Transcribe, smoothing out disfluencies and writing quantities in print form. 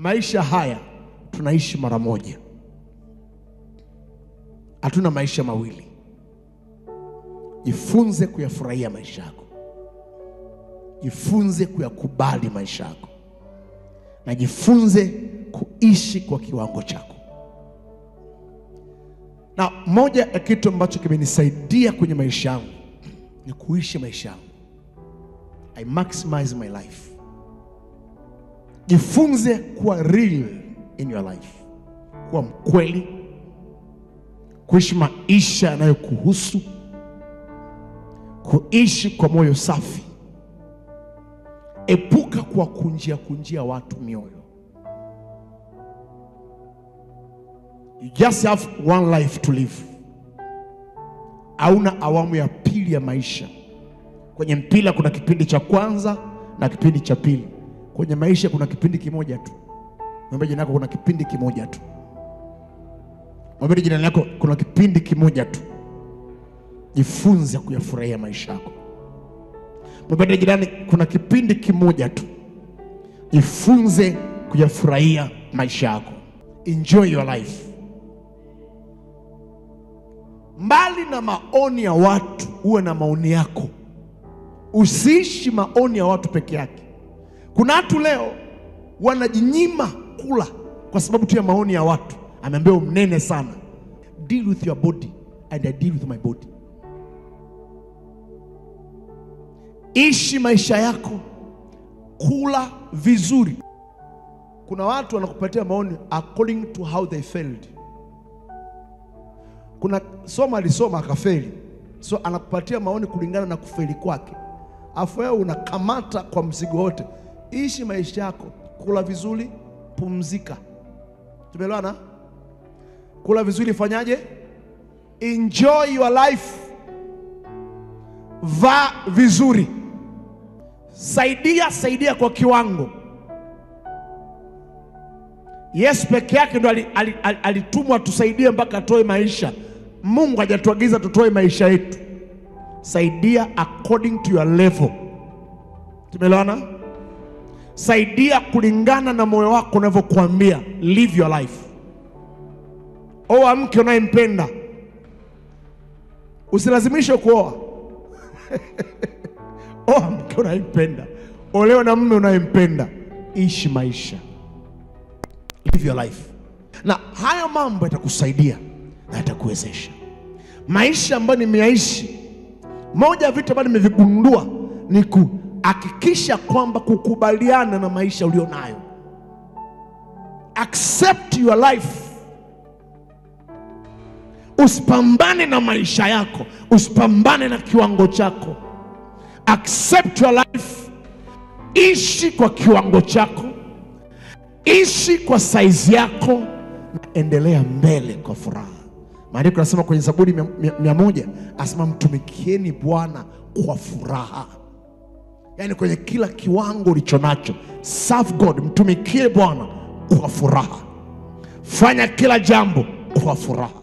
Maisha haya tunaishi mara moja. Hatuna maisha mawili. Jifunze kuyafurahia maisha yako. Jifunze kuyakubali maisha yako. Na jifunze kuishi kwa kiwango chako. Na moja ya kitu ambacho kimenisaidia kwenye maisha yangu ni kuishi maisha yangu. I maximize my life. Jifunze kuwa real in your life. Kuwa mkweli. Kuishi maisha yanayokuhusu. Kuishi kwa moyo safi. Epuka kwa kunjia watu mioyo. You just have one life to live. Hauna awamu ya pili ya maisha. Kwenye mpira kuna kipindi cha kwanza na kipindi cha pili. Kwenye maisha kuna kipindi kimoja tu. Mwambie jirani yako kuna kipindi kimoja tu. Mwambie jirani yako kuna kipindi kimoja tu. Jifunze kuyafurahia maisha yako. Mwambie jirani kuna kipindi kimoja tu. Jifunze kuyafurahia maisha yako. Enjoy your life. Mbali na maoni ya watu, uwe na maoni yako. Usiishi maoni ya watu peke yake. Kuna watu leo wanajinyima kula kwa sababu tu ya maoni ya watu. Ameambiwa mnene sana. Deal with your body and I deal with my body. Ishi maisha yako. Kula vizuri. Kuna watu wanakupatia maoni according to how they failed. Kuna soma alisoma akafeli. So anakupatia maoni kulingana na kufeli kwake. Afu wewe unakamata kwa mzigo wote. Ishi maisha yako, kula vizuri, pumzika. Tumeelewana? Kula vizuri fanyaje? Enjoy your life. Vaa vizuri. Saidia kwa kiwango. Yesu peke yake ndo alitumwa tusaidie mpaka atoe maisha. Mungu hajatuagiza tutoe maisha yetu. Saidia according to your level. Tumeelewana? Saidia kulingana na moyo wako unavyokuambia. Live your life. Oa mke unayempenda. Usilazimishe kuoa. Oa mke unayempenda. Olewa na mume unayempenda. Ishi maisha. Live your life. Na haya mambo yatakusaidia na yatakuwezesha. Maisha ambayo nimeyaishi, moja ya vitu ambavyo nimevigundua ni kuhakikisha kwamba kukubaliana na maisha ulionayo. Accept your life. Usipambane na maisha yako, usipambane na kiwango chako. Accept your life. Ishi kwa kiwango chako. Ishi kwa size yako na endelea mbele kwa furaha. Maandiko yanasema kwenye Zaburi 100, asema mtumikieni Bwana kwa furaha. Yaani kwenye kila kiwango ulichonacho, serve God, mtumikie Bwana kwa furaha. Fanya kila jambo kwa furaha.